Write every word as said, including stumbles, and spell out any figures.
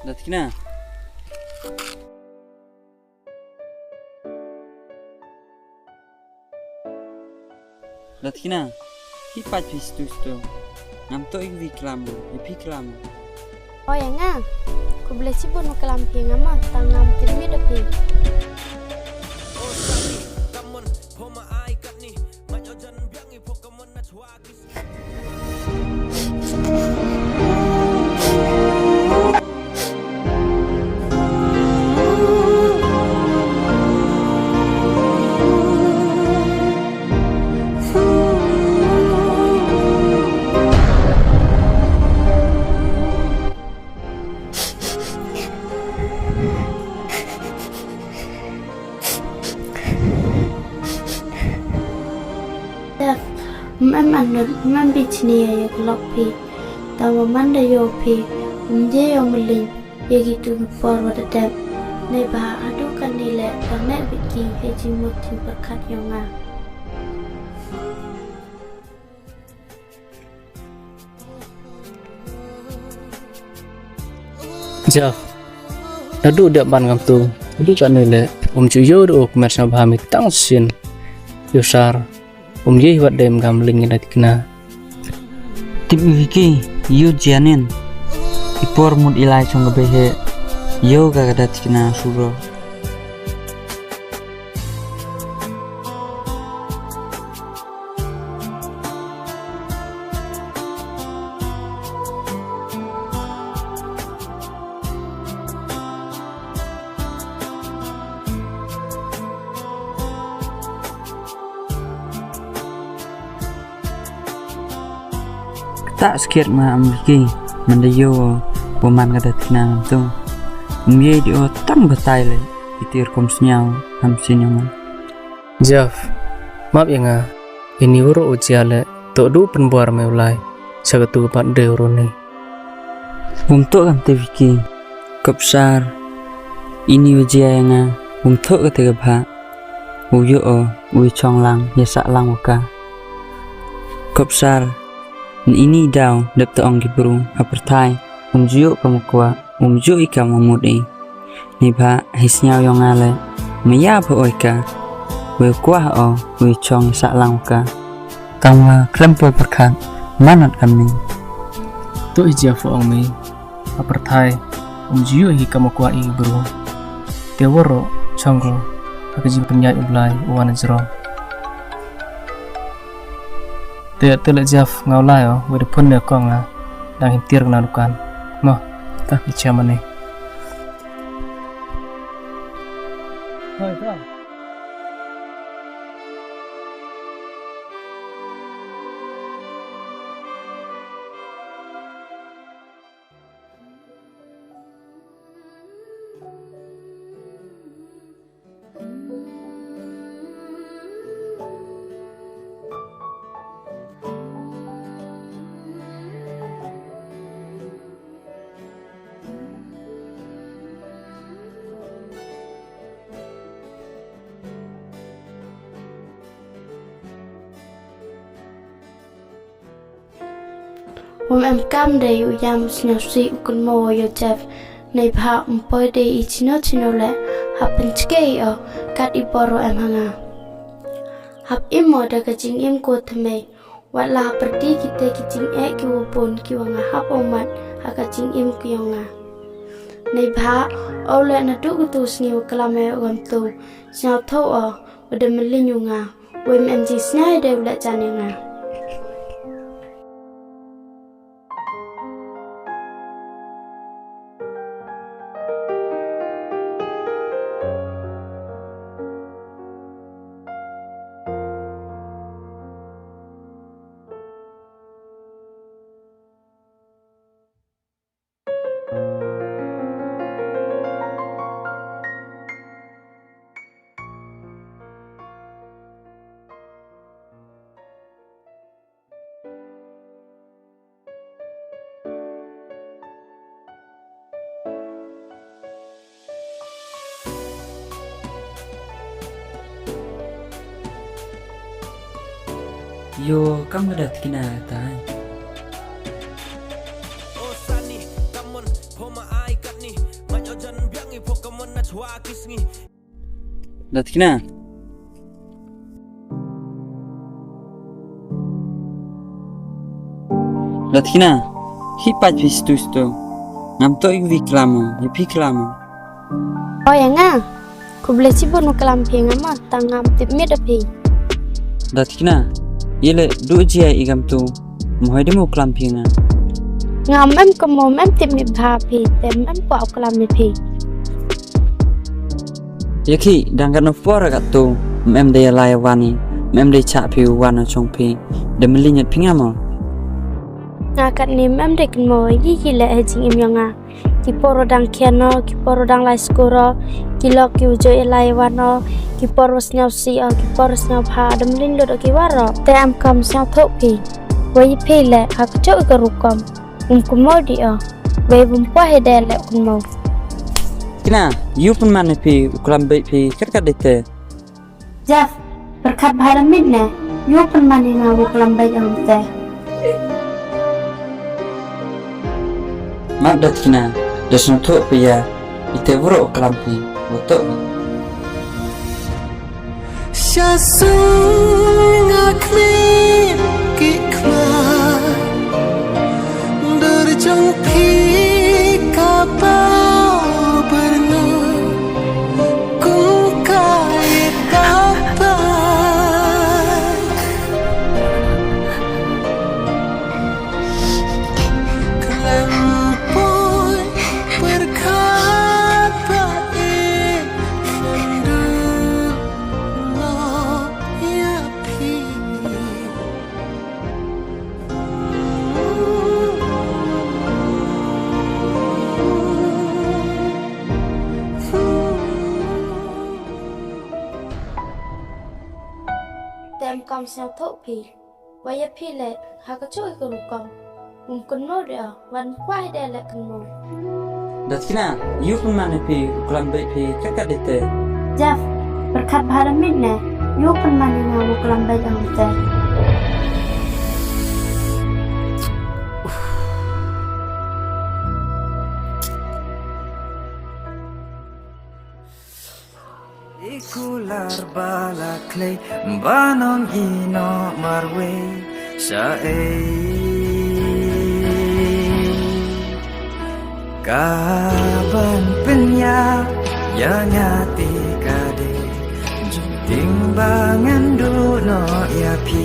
Datikna. Datikna. Phi pait phi stu stu. Ngam toh i wi klam, i phi klam. O ya nga. Khublei chibun u klam phi nga ma, tang ngam kyrmit da phi. Dep, ym em anut, ym em bichni ya ya klok phi. Tang wa man da yoh phi, ym ye yoh mylliñ, ya ki tu ki por wa da dep. Neibhah hadu kani le, tang ne bit ki, hei jingmut jingpyrkhat yong nga. Jeff, nadu dep ban kamtu, nadu kani le, um ju yoh du kmer sñiawbha mi tang sien. Yoh sar, um ye wat dem kam ling Datikna. Tip i Vicky, yoh jia nin. I por mut i lai chong ka bei he, yoh ka ka Datikna suro. Ktah skhiat ma am Vicky, man da yoh wa man ka Datikna tu. Um ye di o tang batai le, i tir kom sñiaw, ham sien yong nga. Jeff, map ya nga, ini waroh u jia le, toh du pynbor me u lai, cha katu ka pat de waroh ni. Um toh kamte Vicky, kop sar, ini u jia ya nga, um toh kate ka bha, u yoh o, u chong lang, ya sah lang wa ka. Kop sar, ini daw, dep ta ong ki bru, ha pyrthai, um ju yoh ka ma kwah, um ju yoh i ka ma mut i. Neibhah, hei sñiaw yong nga le, maya pha oi ka, wei kwah o, wei chong sah lang ka. Tang wa khlem poi pyrkhat, manat kamni. Tu i jia pha ong mi, ha pyrthai, um ju yoh hi ka ma kwah i bru. Te waroh, chong ko, ha ka jingpynyait u Blai, u wan jrong. Te, te le Jeff nga u lai o, wei da phone ne kong nga, dang him tir ka na dukan. Mo, ta ki chairman ni. Hoi, ta. Um em kam de u yam sñiawsih u kynmaw yow Jeff, neibhah um poi de i chino chino le, ha pynchke i o, kat i bor wa em ha nga. Hap im o da ka jingim ko thymmai, wat la ha pyrdi kite ki jingeh ki wa bun ki wa nga hap o mat, ha ka jingim ki yong nga. Neibhah, o le nadu katu sngi wa klam e wa kamtu, sñiawthooh o, wa da mylliñ u nga. Wei ym em jingsñiaw de u leh jan ya nga. Yoh, kam ka Datikna tai. Oh, Sunny, come on, hold my eye, got me. Datikna. Datikna. Hi pat phi stu stu. Ngam toh i wi klam o, i phi klam o. O ya nga. Khublei chibun u klam phi nga ma, tang ngam tip miet o phi. Datikna. Ye le du jia i gam tu. Mo hoi de mo klam phi nga. Ngam em ko mo em tip miet bha phi, te em ko u klam mi phi. Ya ki, dang kat no por kat tu, em de lai wani, em de cha phi wan chong phi, de melinyat phi nga mo. Nga kat ni em de kin mo, yi ki le he jingim yong nga. Ki por dang khian o, ki por dang lai skur o, ki lok ki u jooh e lai wan o, ki por sñiaw si o, ki por sñiaw bha, dam lin lut o ki war o. Te em kam sñiaw thok phi. Wei phi le, ha ka jooh ka rukom. Um kummo di o. Wei bum pwa he de le kummo. Kina, yu pynman phi, u klam beit phi, kat kat de te. Jeff, pyrkhat bha da mit ne, yu pynman i nga u klam beit ong te. Mat Datikna, da sñiawthooh phi ya, ite waroh u klam phi, wa toh. Sha sung nga khmih ki khmat, dur jong phi ka paw byrngom. Kum ka i papa. Klem poi pyrkhat ba i khlem du mo ya phi. Tem kam sñiawthooh phi. Wa ya phi le, ha ka jooh ka rukom. Um kynmoo de o, wan kwah de le kynmoo. Datikna, yu pynman phi, u klam beit phi, kat kat de te. Jeff, pyrkhat bha da mit ne, yu pynman i nga u klam beit ong te. I kular ba la khlei, ba nong i noh marwei, sa ei. Ka ban pynïap ïa nga te ka dei jingtieng ba ngan duh noh ïa phi.